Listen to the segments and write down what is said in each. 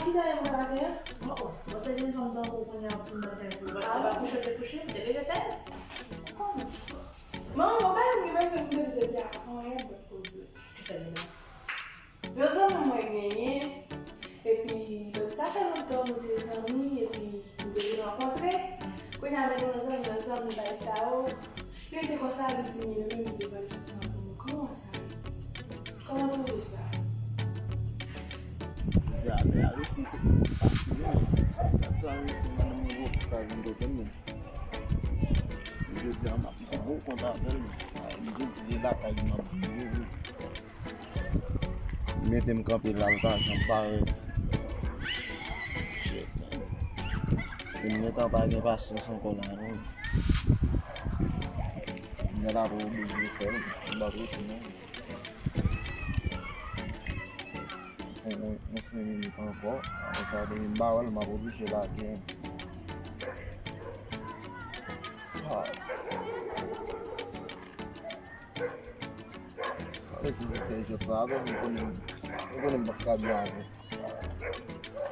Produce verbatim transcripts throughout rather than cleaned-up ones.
Ki dèyè mwen maten an? Oh, oh. Bon, se yon janm tankou kounye a, yon ti maten pou sa. Ou pa kouche, ou te kouche, ou te leve fè. Manman, mwen pa yon ki bezwen pou mete depi avan yè, mwen poze. Ki sa, Lina? Yon zanmi mwen genyen, epi lòt sa fè lontan nou te zanmi, epi nou te vin rankontre. Kounye a, men yon zanmi, yon zanmi, bagay sa yo. Li te konsa, li di, men li menm, li te bay sentiman pou mwen. Kòman sa ye? Kòman w twouve sa? Misye ale a resi te fatige. Gad sa resi, madanm mwen wòk pa vin kote m. Jodi a, m ap pran bon kont avè l. M te di li lakay li, m ap vin rele. Li mete m kanpe la, l pa janm parèt. Shit. E m gentan pa gen pasyans ankò la, non. Kounye a la pou oblije fè l, m pa prese non. Yon, yon, yon senk minit ankò, apre sa, depi m pa wè l, m ap oblije lage. Ah. Pale sou fè jwèt sa, avè m, ou konnen, ou konnen m p ap ka byen avè w.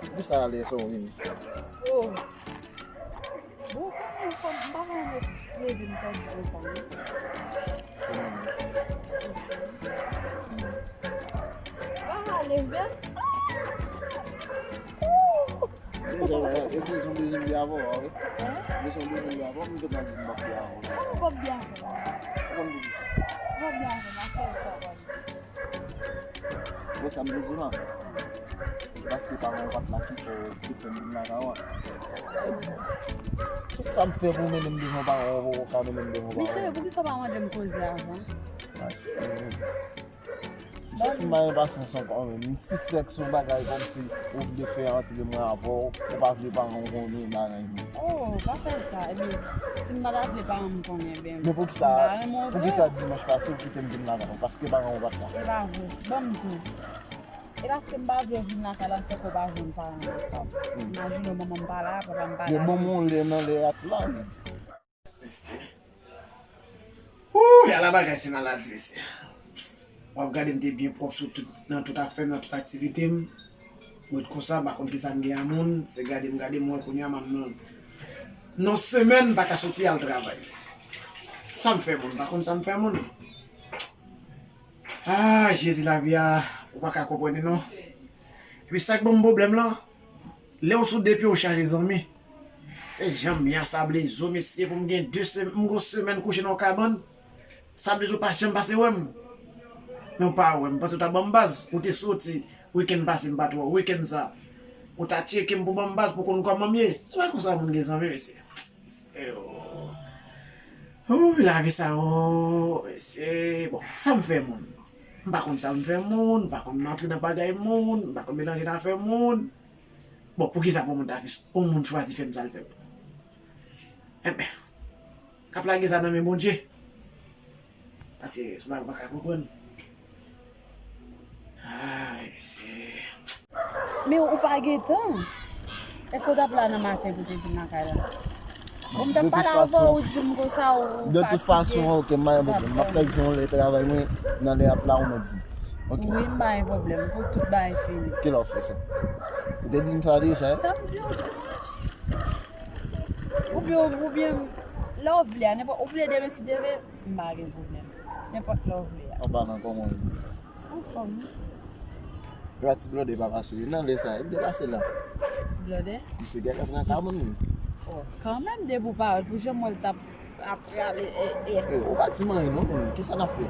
Poukisa alè sa w vini? Oh. Bon, kòman fò m pa ka leve m sòti telefòn nan? Kòman? Pa ka leve m. Deja, e bezwen, bezwen byen avè w, wi. Hein? Bezwen, bezwen byen avè w, m te di m p ap byen avè w. Ou p ap byen avè m. Ou konn poukisa? Si w p ap byen avè m, afè w sa w ap Bon, sa m te di w la. Paske paran w pa t la ki fè w te fè m vin lakay ou a. Tout sa m fè pou mennen m devan paran w, ou poko ka mennen m devan paran w. Men cheri, poukisa w pa mande m koze avan? Ah, cheri. M santi m pa gen pasyans ankò menm. M sispèk se yon bagay kòmsi ou vle fè antre mwen avè w, ou pa vle paran w konnen bagay yo. Oh, pa fè sa. Ebyen, si m pa ta vle paran m konnen, ben, men poukisa, m pa renmen w vre. Poukisa dimanch pase ou kite m vin lakay ou? Paske paran ou pa t la. E pa vre. Ban m di w. E paske m pa vle w vin lakay la, se ke w pa jwenn paran m ankò. Hmm. Imajine w, manman m pa la, papa m pa la. Bon, men w lè nan lè a t la. Mesye. Ooh, ala bagay se maladi, mesye. W ap gade m te byen pwòp sou tout, nan tout afè m, nan tout aktivite m. Mwen konsa, m pa konn kisa m gen a moun, se gade m gade m wè kounye a m ap nan, nan semèn, m pa ka soti al travay. Sa m fè moun, m pa konn sa m fè moun. Ah, Jezi lavi a, ou pa ka konprann li non. Epi sa k ban m pwoblèm lan, lè w sou de pye w chaje zanmi. Se jan m ye a, sa ble zo, mesye, pou m gen de semèn, m gon semèn kouche nan yon kabann. Sa ble zo pa janm pase wè m. Men w pa wè m, panse w ta ban m baz, ou te soti, wikenn pase m pa t wè w, wikenn sa. Ou ta tcheke m pou ban m baz, pou konn kòman m ye. Se pa konsa moun gen zanmi, mesye. Mesye, oh. Ooh, lavi sa, oh, mesye. Bon, sa m fè moun? M pa konn sa m fè moun, m pa konn antre nan bagay moun, m pa konn melanje nan afè moun. Bon, poukisa pou moun ta fis, pou moun chwazi fè m sa l fè m? Enben, k ap lage sa nan men Bondye. Paske, sou bagay ou pa ka konprann. Ay, mesye. Men ou pa gen tan. Èske w t ap la nan maten pou te vin lakay la? Bon, m t ap pale avè w, ou di m konsa, ou fatige. De tout fason, ok, m pa gen pwoblèm. M ap fè yon lè travay mwen nan lè ap la, ou mèt di m. Ok. Wi, m pa gen pwoblèm. Pou tout bagay fini. Kilè w fè sa? Ou te di m sa deja, hein? Sa m di w dimanch. Oubyen, oubyen, lè w vle a, nenpòt, ou vle demen, ti demen, m pa gen pwoblèm. Nenpòt lè w vle a. An palan, kòman w ye? Anfòm wi. Epa ti blòdè pa pase nan lè sa, li te pase la. Ti blòdè? Misye genlè pran kabann wi. Oh, kanmenm depi w parèt, pou jan m wè l t ap, ap prale, e, e. Eh, ou pa di m anyen non, men kisa n ap fè?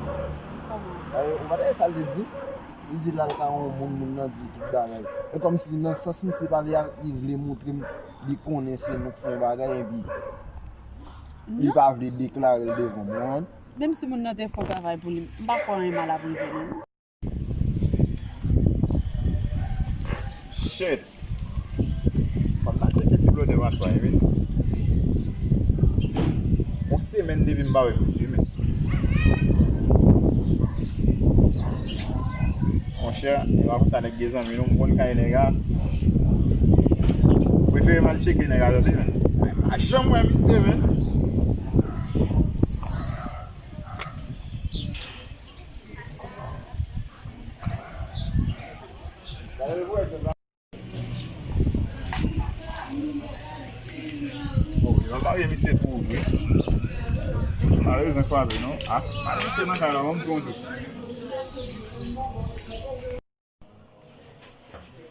Kòman? Eh, ou pa tande sa l te di? Li di l al ka yon moun, moun nan di kit bagay. E kòmsi nan sans misye pale a, li vle montre m li konnen se nou k fè yon bagay epi li pa vle deklare l devan m, ou konprann? Menm si moun nan te fè yon travay pou li, m pa kwè anyen mal ap rive li non. Shit. Fò m ta tcheke ti blòdè machwa, wi, mesye. Yon semèn depi m pa wè misye, men. Monchè, e pa konsa nèg gen zanmi, non, m konn kay nèg a. Prefere m al tcheke nèg a, tande, men. Pa janm wè misye, men. Misye twò vre. Pa bezwen frape non. Ah, pa bezwen nan kay la, ban m pran yon.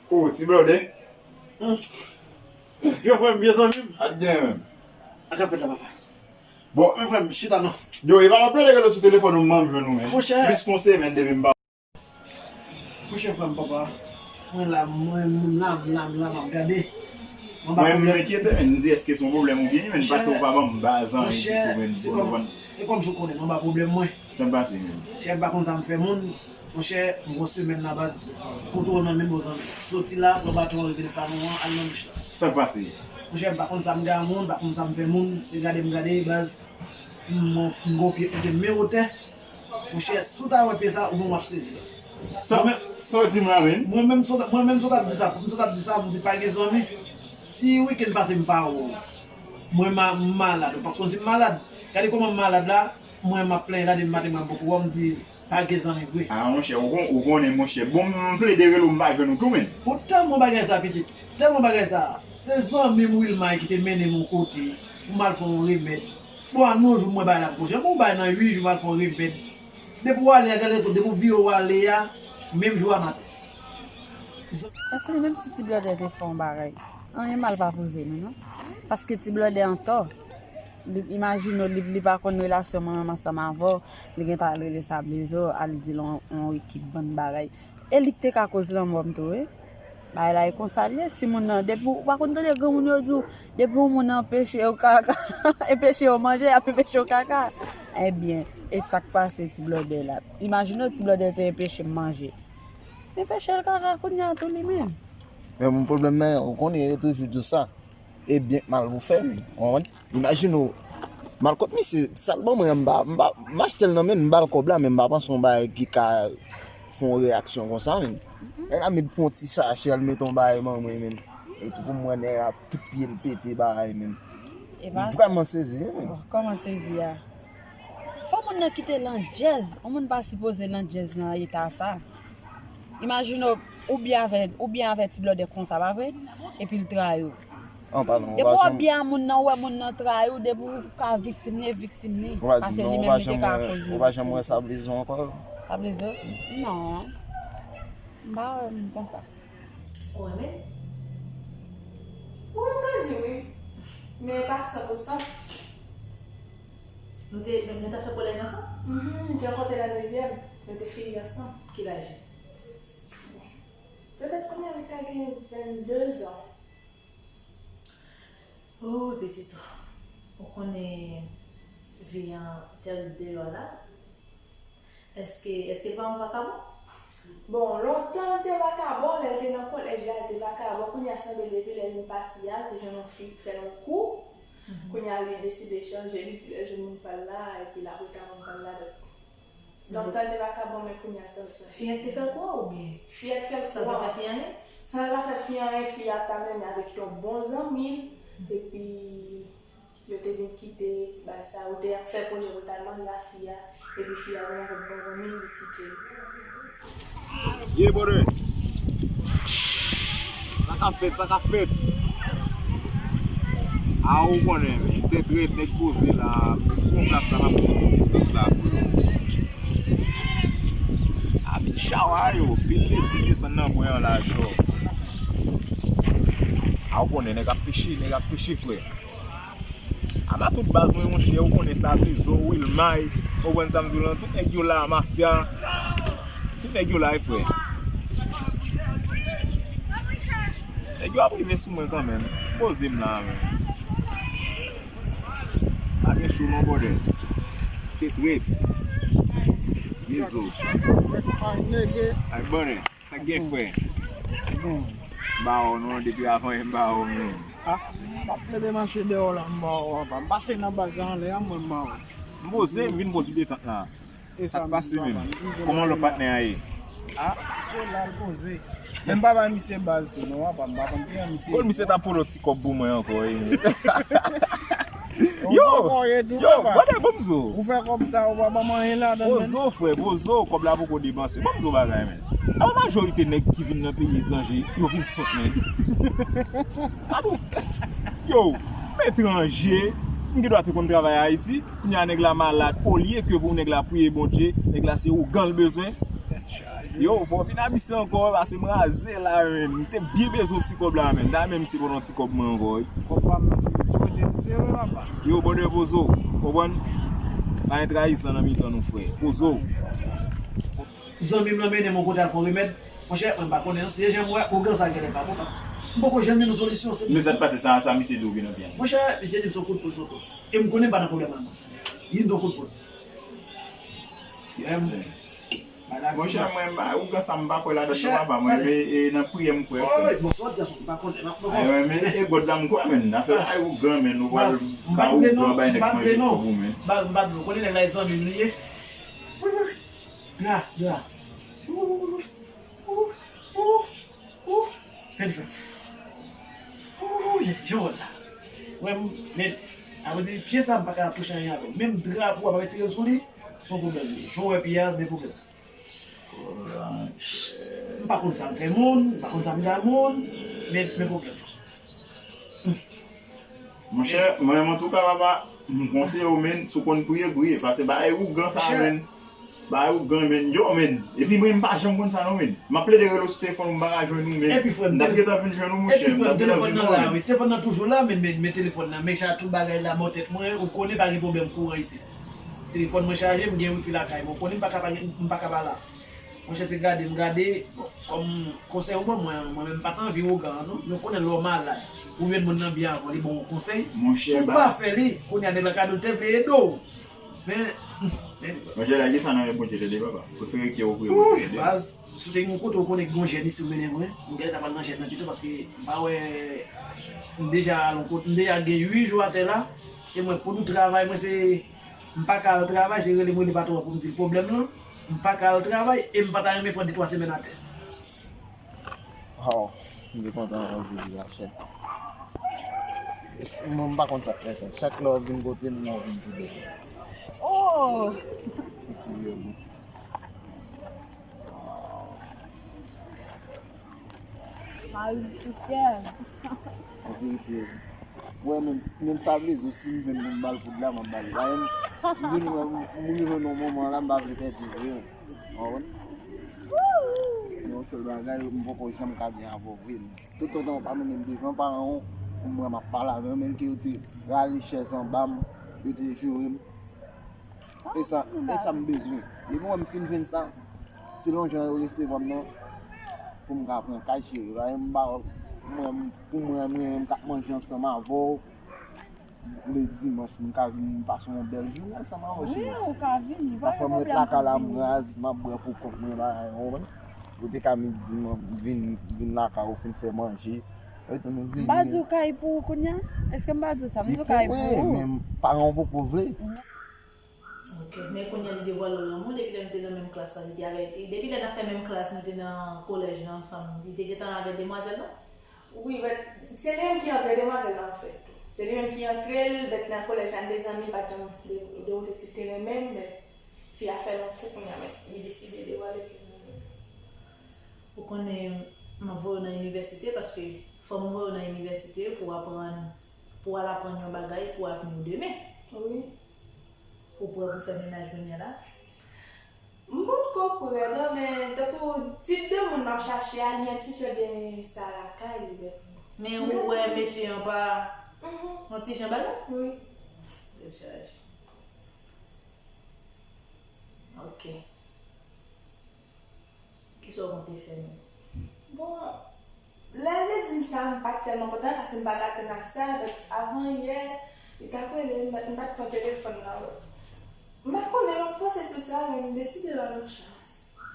Oh, ti blòdè. Yo, frè m, vye zanmi m. Ak gen menm. Ak ap fèt la, papa. Bon. Men frè m, chita non. Yo, e pa plede rele sou telefòn ou, m pa jwenn ou, men. Monchè. Plis ke yon semèn depi m pa Monchè, frè m, papa, mwen la, mwen menm la, m la, m la, m ap gade. Mwen pa Mwen, m pwoblèm. Enkyete, men, m di èske se yon pwoblèm ou genyen, men, Monchè, pase ou pa ban m baz anyen monchè, ditou, men, se pou nou kòm, konn. Se kòmsi ou konnen, mwen pa pwoblèm mwen. Sa k pase, men? Monchè, m pa konn sa m fè moun. Monchè, m gon semèn la, baz, kote w nan men bon zanmi. Soti la, pran baton an, rive nan salon an, al nan douch la. Sa k pase? Monchè, m pa konn sa m gen a moun, m pa konn sa m fè moun, se gade m gade, baz. M, m gon pye kote m men wotè. Monchè, si w ta wè pye sa, ou menm w ap sezi. Sa, sa w di m la menm? Mwen menm, si w ta, mwen menm, si w ta di sa, si w ta di sa, m di pa gen zanmi. Si wikenn pase m pa wè w, mwen ma-, m malad, ou p ap konn si m malad. Gade kòman m malad la, mwen m ap plenyen la depi maten mwen m poko wè w, m di pa gen zanmi vre. Ah, monchè, ou kon-, ou konnen, monchè. Bon, m plede rele w, m pa jwenn ou tou, menm. Bon, tèlman bagay sa, pitit. Tèlman bagay sa. Se zanmi m Wilmay ki te mennen m yon kote pou m al fè yon remèd. Bon, a nonjou, mwen bay la poko janm, ou bay nan uit jou, m al fè yon remèd. Depi w ale a, gade kote, depi w vire w ale a, menm jou a maten. Anfen, menm si ti blòdè te fè yon bagay, anyen mal p ap rive nou, non. Paske ti blòdè antò. Li, imajine w, li, li pa konn relasyon mwen menm ansanm avè w, li gentan al rele Sablezo, al di l yon, yon ekip bann bagay. E li k te ka koz lanmò m tou, wi. Bagay la e konsa l ye, si moun nan, depi w pa konn tande granmoun yo di w, depi yon moun anpeche yo kaka, anpeche yo manje, y ap anpeche yo kaka. Ebyen, e sa k pase ti blòdè la. Imajine w ti blòdè te anpeche m manje. M anpeche l kaka kounye a tou li menm. Men bon pwoblèm nan, ou konnen yo toujou di w sa. E byen k mal pou fè, men, w konprann? Imajine w, m al kot misye, sa l ban mwen an, m pa, m pa, m achte l nan men l, m ba l kòb la, men m pa panse yon bagay ki ka fè yon reyaksyon konsa, men. Nèg la met pou yon ti sachè, al met yon bagay ban mwen, men. Epi pou m wè nèg la, tout pye l pete, bagay, men. M vrèman sezi, men. Kòman sezi a? Fò moun nan kite landjèz. Yon moun pa sipoze landjèz nan eta sa. Imajine w, ou byen avè, ou byen avè ti blòdè konsa, pa vre? Epi l trayi w. An palan, ou Depi w pa janm byen a moun nan, ou wè moun nan trayi w, depi w ka viktim li, e viktim li. Ou pa di Pase non, li ou menm pa li te janm ka wè, koz li ou pa janm wè viktim. Sablezo ankò? Sablezo? Non. M pa wè moun konsa. Ou renmen? Ou menm ka di wi. Men pa san pou san. Nou te, nou, nou te fè kolèj ansanm? Mhm, nou te rankontre nan dezyèm. Nou te fini ansanm. Ki laj li? Petèt kounye a li ka gen vennde zan. Oh, pitit, ou konnen vi an tèrib deyò la. Èske, èske l pa yon vakabon? Bon, lontan l te vakabon, lè l te nan kolèj la, l te vakabon. Kounye a, sanble depi lè l vin pati a, l te jwenn yon fi k fè l yon kou. Mhm. Kounye a, li deside chanje, li di l jwenn moun pa l la, epi l ap rete ak moun pa l la. Donk, lontan l te vakabon, men kounye a, sa l chanje. Fi an k te fè l kou a oubyen? Fi a k fè l kou a. San l pa fè fi anyen? San l pa fè fi anyen, fi a t al renmen avèk yon bon zanmi l, epi yo te vin kite bagay sa, yo te ap fè pwojè pou l t al marye a fi a, epi fi a vin avèk bon zanmi l, li kite l. Yeah, brother. Sa k ap fèt, sa k ap fèt. A, ou konnen, men, tèt rèd, nèg poze la, sou yon plas la, m ap kontinye tèt la, frè. A, vin chawa yo, pil ledi desann nan bwè an la, chò. A, ou konnen, nèg ap peche, nèg ap peche, frè. Aba tout baz mwen, monchè, ou konnen sa, Trezo, Wilmay, ou konprann sa m di w lan, tout nèg yo la, mafya, tout nèg yo la, wi, frè. Nèg yo ap rive sou mwen kanmenm. Poze m la, men. Pa gen cho non, brother. Tèt rèd. Yezo. Ay, brother. Sa k gen, frè? Bon. M ba w non, depi avan yè m ba w non. Ah, m ap plede mache dèyè w la, m ba w, papa. M pase nan baz la anlè a, mwen m ba w. M poze, m vin poze detant la. Sa k pase menm? Kòman lòt patnè a ye? Ah, misye la, l poze. Men m pa bay misye baz tou non, papa, m pa konn kijan misye ye. Bon, misye t ap pran yon ti kòb pou mwen ankò, wi. Yo, yo, brother, bon, m di w. Ou fè kòb sa, ou pa ban m anyen ladan l, men. Poze w, frè, poze w, kòb la poko depanse. Bon, m di w bagay, men. Apa majorite nèg ki vin nan peyi etranje, yo vin sòt, men. Gade w, yo, etranje, M gen dwa te konn travay Ayiti, kounye a nèg la malad, olye ke pou nèg la priye Bondye, nèg la se ougan l bezwen. Yo, fò w vin a misye ankò, pase m raze la, menn. M te byen bezwen ti kòb la, menn. Dayè menm si bon ti kòb mwen ankò, wi. Kòb pa m nan, sou de m sere, papa. Yo, brother, poze w, konprann? Pa gen trayisan nan mitan nou, frè. Poze w. Zanmi m nan mennen m yon kote al fè yon remèd. Monchè, mwen pa konnen non, se jan m wè ougan sa genlè pa bon, paske m poko janm jwenn yon solisyon. Se men sa k pase, sa, sa misye di w vin anpil. Monchè, misye di m se yon kout poud, poud. E m konnen m pa nan pwoblèm la non. Li di m se yon kout poud. Monchè, mwen, ba, ougan sa m pa kwè ladan non, papa, mwen, men, e, nan priyè m kwè, frè. Bon, sa w di a, m pa konnen, m pa konnen. Ay, men, e, God la m kwè, men, afè, ay, ougan, men, ou pral ba ougan, bay nèg manje kòb ou, men. Baz, m pa t vle, w konnen nèg la e zanmi m li ye. Wi, wi, wi. Gra, gra. Wi, wi, wi, wi. Ou, ou, ou, ou. Gade frè. Ou, jan w wè l la. Wè m, men, avan di, pye sa m pa ka touche anyen avè l. Menm dra pou w ap retire l sou li, se yon pwoblèm li. Jan w wè pye a, men pwoblèm. M pa konn sa m fè moun, m pa konn sa m di a moun, men, men pwoblèm. Monchè, mwen menm antouka, papa, m konseye w, menn, si w konn priye, priye. Paske bagay ougan sa, menn. Bagay ougan, menn. Yo, menn. Epi mwen, m pa janm konn sa, non, menn. M ap plede rele w sou telefòn, m pa ka jwenn ou, menn. M t ap gentan vin jwenn ou, monchè. M t ap gentan vin wè w, menn. Telefòn nan toujou la, men, men, men telefòn nan. Men sa tout bagay la bò tèt mwen, ou konnen pa gen pwoblèm kouran isit. Telefòn mwen chaje, m gen wifi lakay mwen. Ou konnen m pa ka pa gen, m pa ka pa la. Monchè, se gade m gade, bon, kòm konsèy ou ban mwen an, mwen menm m pa t anvi ougan an non. Nou konnen lè w malad, ou jwenn moun nan byen avan, li ba w yon konsèy. Si w pa fè li, kounye a nèg la ka di w te vle ede w. Men, men. Monchè, lage sa nan men Bondye tande, papa. Prefere ke w priye Bondye tande. Baz, si w te gen yon kote ou konnen ki gen yon jèn isi ou mennen mwen, m genlè ta pral nan jèn nan pito paske m pa wè, m deja al yon kote, m deja gen uit jou atè la, se mwen pou nou travay, mwen se M pa ka al travay, se rele m rele patwon an pou m di l pwoblèm lan. M pa ka al travay e m pa ta renmen pran de twa semèn atè. Oh, m te kontan wè w jodi a, chè. Mwen, m pa konn sa k fè sa. Chak lè w vin kote m, w vin pi bèl. Oh! Piti vye moun. Mari m sou kè m. An verite, wè, menm, menm sa vle di, si m jwenn pou m ba l poud la, m ap ba l. Paske m, m vin wè, m, m rive nan moman la, m pa vle pèdi vre. Ou konprann? Yon sèl bagay, m poko janm ka byen avè w vre. Toutotan w pa mennen m devan paran w, pou m wè m ap pale avè w, menm ke yo te rale chèz anba m, yo te joure m. E sa, e sa m bezwen. Depi w wè m fin jwenn sa, selon jan yo resevwa m nan, pou m ka pran kay cheri. Paske m pa, mwen, pou mwen, mwen, m ka manje ansanm avè w. Lè dimanch, m ka vin pase yon bèl jounen ansanm avè w cheri. Wi, ou ka vini, pa gen pwoblèm pou vini. Pafwa m ret lakay la, m raz, m ap bwè pou kont mwen, bagay, ou konprann? Ou te ka midi, m vin, vin lakay ou fin fè manje. Ou te vini. M pa di w kay pou ou kounye a? Èske m pa di w sa? M di w kay pou ou. Wi, men paran w poko vle. Ok, men kounye a li devwale w lanmou depi lè nou te nan menm klas la, li te avè, depi lè n ap fè menm klas, nou te nan kolèj la ansanm, li te gentan avè demwazèl la? Wi, but se li menm ki antre demwazèl la, anfèt. Se li menm ki antre l, but nan kolèj la, n te zanmi, pa t janm de, dewoute si l te renmen m, men fi a fè l yon kou kounye a, men li deside devwale ke l renmen m. Ou konnen, m ap voye w nan inivèsite, paske fò m voye w nan inivèsite pou w aprann, pou w al aprann yon bagay pou avni w demen. Wi. Ou prè pou fè mennaj kounye a la? M poko prè non, men tankou tip de moun m ap chache a, li enteresan gen sa lakay li, men. Men ou wè mesye an pa yon ti jan bagay? Wi. Dechaj. Ok. Kisa w konte fè menm? Bon, lè l te di m sa, m pa t tèlman kontan paske m pa t atann a sa. But avan yè, li t ap rele m, m pa t pran telefòn nan. M pa konnen, m ap panse sou sa, men m deside ba l yon chans.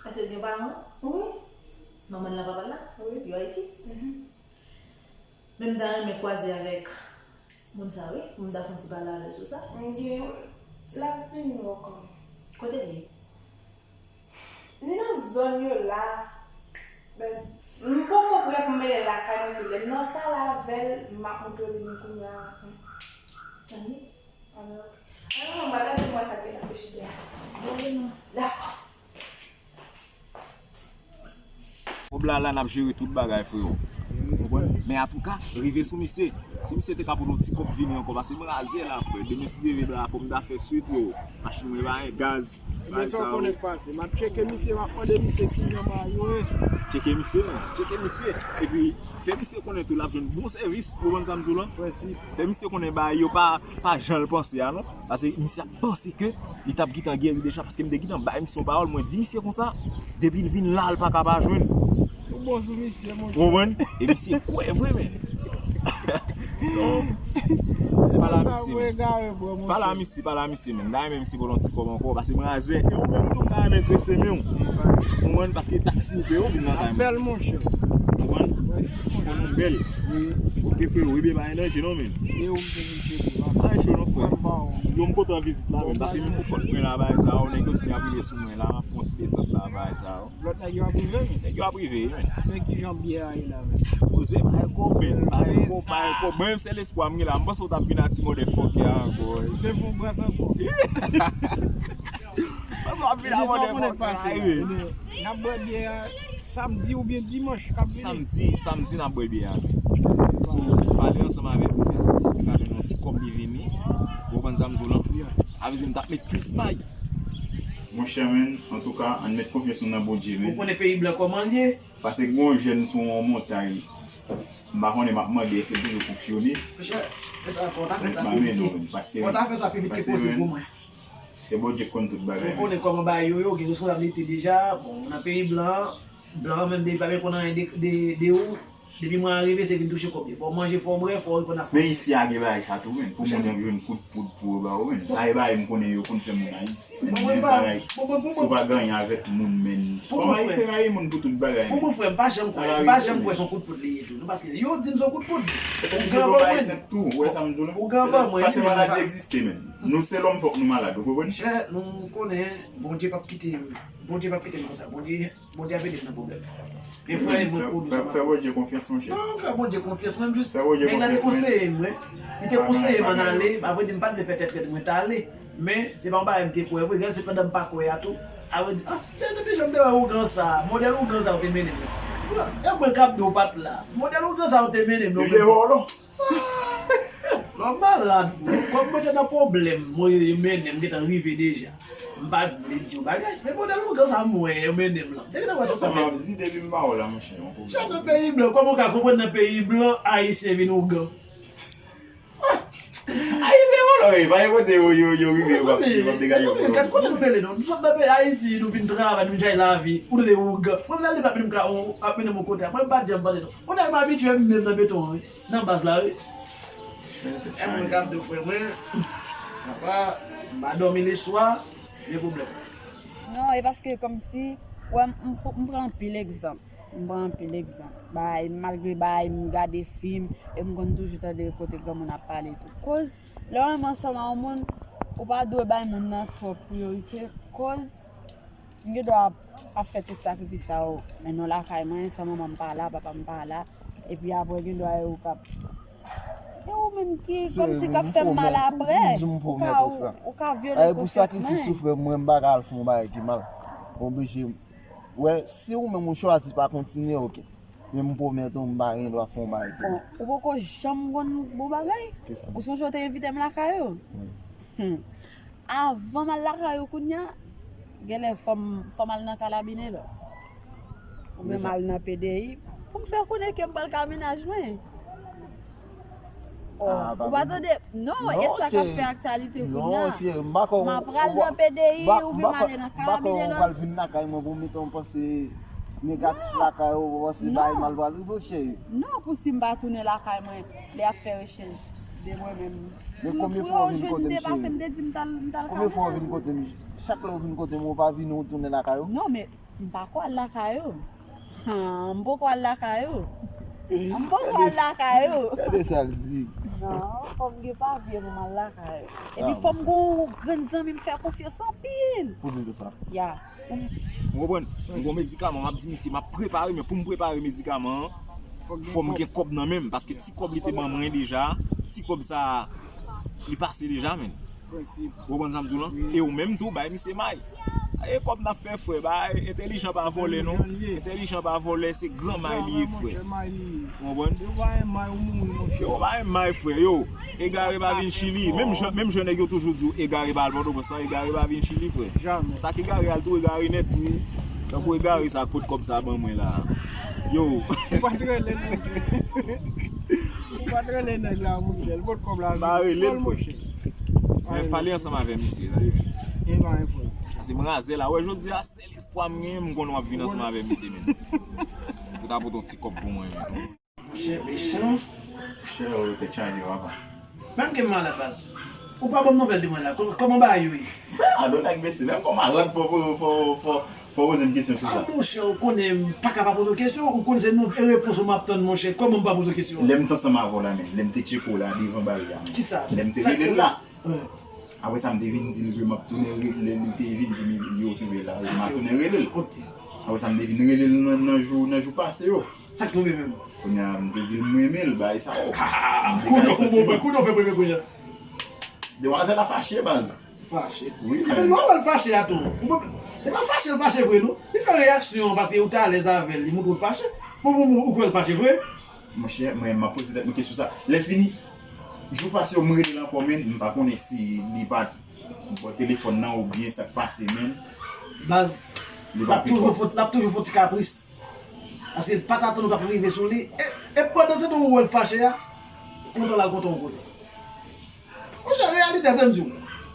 Èske l gen paran? Wi. Manman l la, papa l la? Wi. Yo Ayiti? Mhm. Men m ta renmen kwaze avèk moun sa wi, pou m ta fè yon ti pale avè l sou sa. M gen, l ap vin wè w kanmenm. Kote l ye? Li nan zòn yo la. But m poko prè pou m mennen l lakay mwen tou. Lè m nan pale avè l, m ap montre li men kounye a. Tanmi. Alò, ok. Alò, m pral gade pou m wè sa k gen nan frijidè a. Dakò. Kòb la la, n ap jere tout bagay, freo. Ou konprann? Men antouka, rive sou misye. Si misye te ka pote yon ti kòb vini ankò, paske m razè la, frè. Demen si Dye vle, la, fò m ta fè swit, yo. Machin mwen pa gen gaz. Bagay sa yo. Konnen k pase. M ap tcheke misye, m ap mande misye kijan bagay yo ye. Tcheke misye, men. Tcheke misye. Epi, fè misye konnen tou l ap jwenn bon sèvis. Ou konprann sa m di w lan? Fè misye konnen bagay yo pa, pa jan l panse a, non. Paske misye ap panse ke li t ap gentan geri deja, paske m te gentan bay misye yon pawòl, mwen di misye konsa, depi l vin la, l pa ka pa jwenn. Ou bon sou misye, monchè. Ou konprann? E misye kwè vre, men. Pale a misye, men. Pale a misye, pale a misye, men. M ta renmen misye ba w yon ti kòb ankò, paske m razè. E ou menm tou, m ta renmen grese men w. Ou konprann? Paske taksi ou peye, ou vin nan kay mwen. Bèl, monchè. Ou konprann? Fò nou bèl. Wi. Oke, frè, wi, byen, pa gen danje, non, men. E ou, m te vin tcheke, pa. Pa gen cho, non, frè. Yo, m kontan vizit la, men. Paske m pou kont mwen la, bagay sa yo, nèg yo di m y ap rive sou mwen la, m ap fè yon ti detant la, bagay sa yo. Lòt nèg yo ap rive, men. Nèg yo ap rive, men. Men kijan byè a ye la, men? Poze, pa gen kòb, men. Pa gen kòb, pa gen kòb. Mwen menm, sèl espwa m gen la, m panse w t ap vin a ti motherfucker ankò. Te fon bras ankò. Panse w ap vin a motherfucker, wi. N ap bwè byè a samdi oubyen dimanch k ap vini. Samdi, samdi n ap bwè byè a, men. So, pale ansanm avèk misye, si misye te ka jwenn yon ti kòb li vini. Ou konprann sa m di w lan? Sa vle di m t ap met plis may. Monchè, men, antouka, ann met konfyans nou nan Bondye, men. Ou konnen peyi blan kòman l ye? Paske gen yon jèn sou yon montay, m pa konnen, m ap mande èske l toujou fonksyone. Monchè, fè sa, fò w ta fè sa pi vit tou. Fò w ta fè sa pi vit ke posib pou mwen. Se Bondye k konn tout bagay, men. Ou konnen kòman bagay yo ye, ou gen responsablite deja. Bon, nan peyi blan, blan an menm depi pa vin konn anyen de, de, de ou. Depi mwen arive, se vin touche kòb li. Fò w manje, fò w bwè, fò w reponn a fanmi. Men isi a gen bagay sa tou, men. Pou moun yo ap jwenn kout poud pou yo ba ou, men. Sa e bagay m konnen yo konn fè moun Ayiti, men. Men bagay, si w pa gen anyen avèk moun, men. Kòm Ayisyen rayi moun pou tout bagay, men. Pou mwen, frè, m pa janm kwè, m pa janm kwè se yon kout poud li ye tou, non, paske yo di m se yon kout poud. Ou gen anba mwen. Tou, ou wè sa m di w la? Ou gen anba mwen. Paske maladi egziste, men. Nou se lòm, fòk nou malad, ou konprann? Monchè, nou konnen Bondye p ap kite, Bondye p ap kite m konsa. Bondye Bondye ap ede m nan pwoblèm. Men frè, mwen pou nou sa. Fè Bondye konfyans, monchè. Non, fè Bondye konfyans, mwen jis. Fè Bondye konfyans, men. Nèg la te konseye m, wi. Li te konseye m ann ale, apre di m pa t vle fè tèt rèd, mwen t ale. Men, se pa yon bagay m te kwè vre, gade se pandan m pa kwè a tou. Apre di, ah, depi jan m te wè ougan sa, modèl ougan sa ou te mennen m. E mwen k ap di w pa t la. Modèl ougan sa ou te mennen m, non, men. Sa, lè w malad, frè. Kòm mwen te nan pwoblèm, mwen, yo mennen m, m gentan rive deja. M pa t vle di w bagay, men modèl ougan sa m wè, yo mennen m lan. Te gentan wè se sa m ap di depi m pa wè w la, monchè, yon pwoblèm. Sa nan peyi blan, kòman w ka konprann nan peyi blan, Ayisyen vin ougan? Ayisyen vòlò, wi, pa gen kote yo, yo, yo rive, yo p ap, yo p ap degaje yo. Gad kote nou mele, non. Nou sot nan peyi Ayiti, nou vin travay, nou jay lavi, ou rele ougan. Mwen, m nan depi m ka, ap mennen m yon kote, mwen, m pa t janm panse, non. Ou nèg m abitye m menm nan beton an, wi. Nan baz la, wi. E mwen k ap di w, frè mwen, papa, m pa dòmi leswa, gen pwoblèm. Non, e paske kòmsi, wè, m, m, m pran anpil egzanp. M pran anpil egzanp. Bay, malgre bay, m gade fim, e m konn toujou tande kote granmoun ap pale tou. Koz, lè w renmen ansanm a yon moun, ou pa dwe bay moun nan twòp priyorite. Koz, M gen dwa ap, ap fè tout sakrifis sa yo, men non lakay mwen, san manman m pa la, papa m pa la, epi apre gen dwa e ou k ap, e ou menm ki kòmsi k ap fè m mal apre, ou ka, ou, ou ka vyole konsyans mwen. Pou sakrifis ou fè mwen, m pa ka al fè yon bagay ki mal. Oblije, wè, si ou menm ou chwazi pa kontinye, oke. Men m pwomèt ou, m pa gen dwa fè yon bagay ki mal. Bon, ou poko janm konn bon bagay? Ou sonje w te envite m lakay ou? Hmm. Avan m al lakay ou kounye a, genlè fò m, fò m al nan Kalabinè lòs. Oubyen m al nan P D I pou m fè konnen ke m pral ka mennaj mwen. Oh, ou pa tande? Non, e sa k ap fè aktyalite kounye a. M ap pral nan P D I oubyen m ale nan Kalabinè lòs. Ou pral vin lakay mwen pou w mete yon panse negatif lakay ou, pou w panse bagay mal pral rive w, cheri. Non, pou si m pa tounen lakay mwen, lè y ap fè rechèch de mwen menm. Men konbyen fwa w vin kote m, cheri? Konbyen fwa w vin kote m? Chak lè w vin kote m, ou pa vini, ou tounen lakay ou? Non, men m pako al lakay ou. Han, m poko al lakay ou. M poko al lakay ou. Gade sa l di. Non, fò m gen papye pou m al lakay ou. Epi fò m gon grann zanmi m fè konfyans anpil. Pou di sa. Ya. Ou konprann? M gon medikaman, m ap di misye, m ap prepare, men pou m prepare medikaman an, fò m gen kòb nan men m, paske ti kòb li te ban mwen deja, ti kòb sa, li pase deja, men. Ou konprann sa m di w lan? E ou menm tou, bay misye may. E kòb n ap fè, frè. Bagay entèlijan pa vòlè, non. Entèlijan pa vòlè, se gran may li ye, frè. Ou konprann? Yo pa renmen may, frè. Yo, egare pa vin Chili. Menm jan, menm jan nèg yo toujou di w egare pa al Pòtoprens la, egare pa vin Chili, frè. Sa k egare al tou egare nèt. Tankou egare sa k pot kòb sa ban mwen la. Yo. Ou pa t rele nèg la, monchè. L pot kòb la. Pa rele l, frè. Men pale ansanm avè misye la. E pa enfo. Paske m raze la. Wè, jodi a, sèl espwa m genyen, m konnen w ap vin ansanm avè misye menm. Pou ta pote yon ti kòb pou mwen menm. Monchè, mechan. Monchè, ou te chaje, papa. Menm ke m malad, baz. Ou pa ban m nouvèl de mwen la. Kò-, kòman bagay yo ye? Sa, I don't like mesye. Menm kòm malad, fò, fò, fò, fò, fò poze m kesyon sou sa. Ah, monchè, ou konnen m pa ka pa poze w kesyon. Ou konnen se nou, e repons ou m ap tann, monchè. Kòman m pa poze w kesyon? Lè m t ansanm avè w la, men. Lè m te tcheke w la, devan bari a, men. Kisa? Lè m te rele l la. Apre sa, m te vin di l ke m ap tounen rele l, li te vin di m li okipe la, m a tounen rele l. Apre sa, m te vin rele l nan, nan jou, nan jou pase yo. Sa k tonbe menm? Kounye a, m te di l m renmen l, bagay sa yo. Kounye a, kounye a, kounye a, fè premye kounye a. Demwazèl la fache, baz. Fache? Wi, men. Lè w wè l fache a tou. Se pa fache l fache vre, non. Li fè reyaksyon paske ou te alèz avè l, li montre w fache. Bon, bon, bon, ou kwè l fache vre? Monchè, mwen, m ap poze tèt mwen kesyon sa. Lè fini, jou pase yo, m rele l ankò, men m pa konnen si li pa t bò telefòn nan oubyen sa k pase, men. Baz, l ap toujou fè, l ap toujou fè ti kapris. Paske l pa t atann ou t ap rive sou li. E, e pandan se tan ou wè l fache a, kontan l al kontan yon kote. Monchè, reyalite a, tann di w.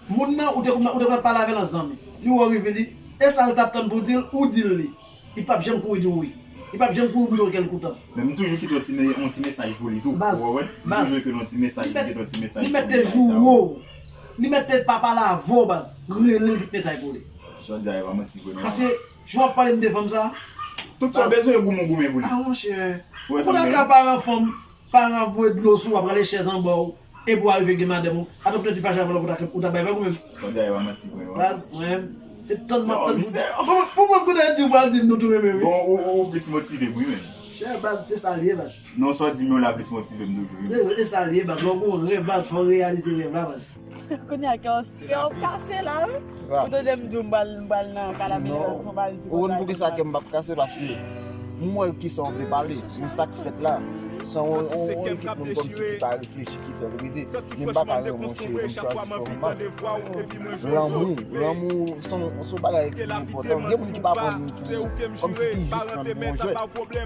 Moun nan, ou te, ou te konn ap pale avè l an zanmi. Li wè w rive, li, e sa l t ap tann pou w di l, ou di l li. Li p ap janm kouri di w wi. Li p ap janm kouri boule w kèlkoutan. Men m toujou kite yon ti me-, yon ti mesaj pou li tou. Baz, ou konprann? M toujou kite yon ti mesaj, li kite yon ti mesaj pou li, bagay sa yo. Li mèt te joure w. Li mèt te pa pale avè w, baz. Rele l kite mesaj pou li. Sa w di a, e pa manti vre, non. Paske, jan w ap pale m de fanm sa. Tout sa w bezwen, goumen, goumen pou li. Ah, monchè. Ou konn sa, paran fanm, paran ap voye dlo sou w, ap rale chèz anba w. Epi w arive gen madanm ou, atò w te fache avè l, ou ta, ou ta bay vag ou menm? Sa w di a, e pa manti vre, non. Baz, mwen menm, se tann m ap tann pou, pou, pou mwen konnen di w pral di m nou tou renmen, wi. Bon, ou, ou, ou plis motive m, wi, menm. Chè, baz, se sa l ye, baz. Non, sa w di m yo la plis motive m toujou, wi. E, e sa l ye, baz. Lè w gon rèv, baz, fò w reyalize rèv la, baz. Kounye a, kè w, kè w kase la, wi. Ou tande m di w m pral, m pral nan kay Lamennaj, m pral di konsa. Ou konn poukisa kè m p ap kase? Paske m wè kisa w vle pale, men sa k fèt la, se yon, yon, yon ekip moun kòmsi ki pa reflechi ki fè l rive. Men m pa ka renmen yon cheri, m chwazi fè yon mal. Lanmou, lanmou se yon, se yon bagay ki enpòtan. Gen moun ki pa pran l ki, kòmsi ki jis pran l pou yon jwèt.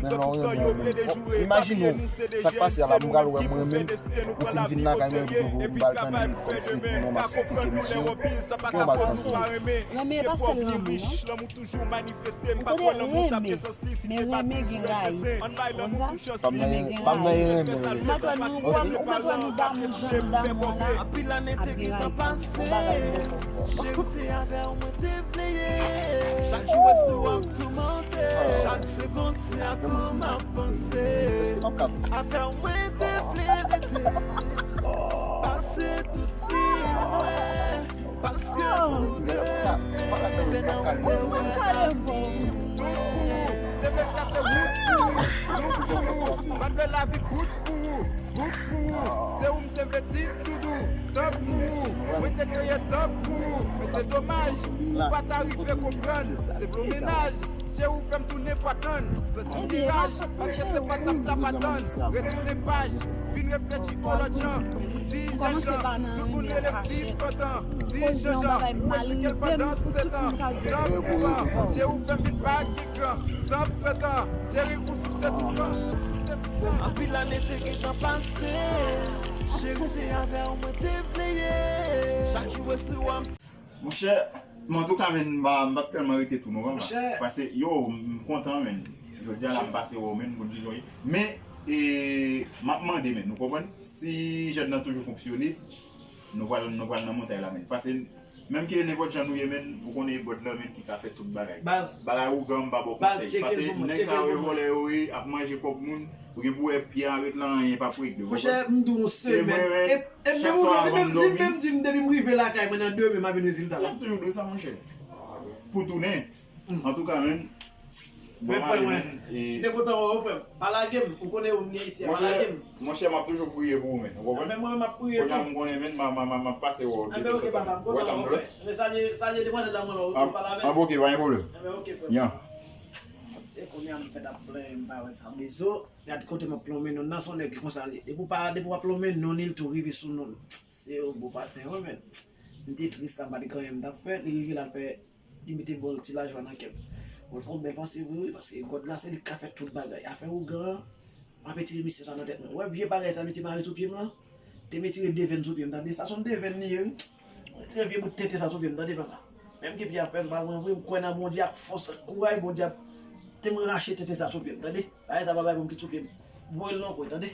Men lè w renmen yon moun, imajine w, sa k pase a la, m pral wè m renmen l, ou fin vin lakay mwen, epi m pral tande kòmsi pou nou m ap sipike misye. Kòman w pral santi w? Renmen e pa sèl lanmou, non. Ou tande renmen, men renmen gen rayi. Ou konn sa? Renmen gen rayi. Ou mèt wè nou, ou mèt wè nou damou jan nou damou an la. Ap gen rayi. Yon bagay nou fò. Chak jou espri w ap toumante. Chak segonn se ak ou m ap panse. Afè mwen te vle rete. Pase tout vi mwen. Paske nou de, se nan ou te wè lavi. Tout pou ou, te vle kase wout pou ou. Tout pou ou, m pa t vle lavi bout pou ou. Bout pou ou, se ou m te vle ti doudou. Tanp pou ou, mwen te kreye tanp pou ou. Men se domaj, ou pa ta rive konprann. Te vle yon mennaj, cheri w fè m tounen pwa tann. Santi miraj, paske se pa sa m t ap atann. Retounen paj, vin reflechi fò lòt jan. Ti jènjan, tout moun rele m ti pantan. Ti jènjan, mwen sou kè l pandan sèt an. Tan vivan, cheri w fè m vin pa gen kran. San pretan, cheri ou souse tout tan. Anpil ane te gentan pase. Cheri, se avè w mwen te vle ye. Chak jou espri w ap Monchè, men antouka, men, m pa, m p ap tèlman rete tou, non, papa. Monchè. Paske, yo, m kontan, men. Jodi a la, m pase wè w, men, m konn kijan w ye. Men, e, m ap mande, men, ou konprann? Si jèn nan toujou fonksyone, nou pral, nou pral nan montay la, men. Paske, menm ke nenpòt jan nou ye, men, ou konnen e God lan, men, ki ka fè tout bagay. Baz. Bagay ougan, m pa ba w konsèy. Paske nèg sa yo, e vòlè yo ye, ap manje kòb moun, ou gen pou wè pye a ret la, anyen p ap regle, ou konprann? Monchè, m di w yon semèn. E, e menm, li menm, li menm di m depi m rive lakay mwen nan demen m a vin rezilta la. L ap toujou di w sa, monchè. Pou tounen. Antouka, men, Men frè mwen, m te kontan wè w, frè m. Pa lage m, ou konnen ou m gen isi a, pa lage m. Monchè, m ap toujou priye pou ou, men. Ou konprann? Men mwen, m ap priye Kounye a tou. M konnen, men, m a, m a, m a, m a pase wè w. Anben, ok, papa, m kontan wè w, frè. Men salye, salye demwazèl la, mwen, ou pale avè l. Anben, ok, pa gen pwoblèm. Anben, ok, frè. Yan. Se kounye a m fèt ap plenyen m pa wè sa. Bezo, gad kote m ap lonmen non nan, se yon nèg ki konsa li ye. Depi w pa, depi w ap lonmen non, li tou rive sou non. Se yon bon patnè, wi, men. M te tris la, m pa t gen anyen m t ap fè, li rive la, l fè, li mete bòl ti lajwa nan kè m. Bon, l fè yon bèl panse vre, wi, paske God la, se li k ka fè tout bagay. Afè ougan an, m ap retire misye sa nan tèt mwen. Ou wè vye bagay sa misye mare sou pye m lan? Te m retire de venn sou pye m, tande? Sa se yon de venn li ye, wi. Mwen retire vye bout tete sa sou pye m, tande, papa? Menm ke pye a fè m pa bon vre, m kwè nan Bondye ak fòs, ak kouraj, Bondye ap te m rache tete sa sou pye m, tande? Bagay sa pa bay pou m kite sou pye m. Voye l nan kwen, tande?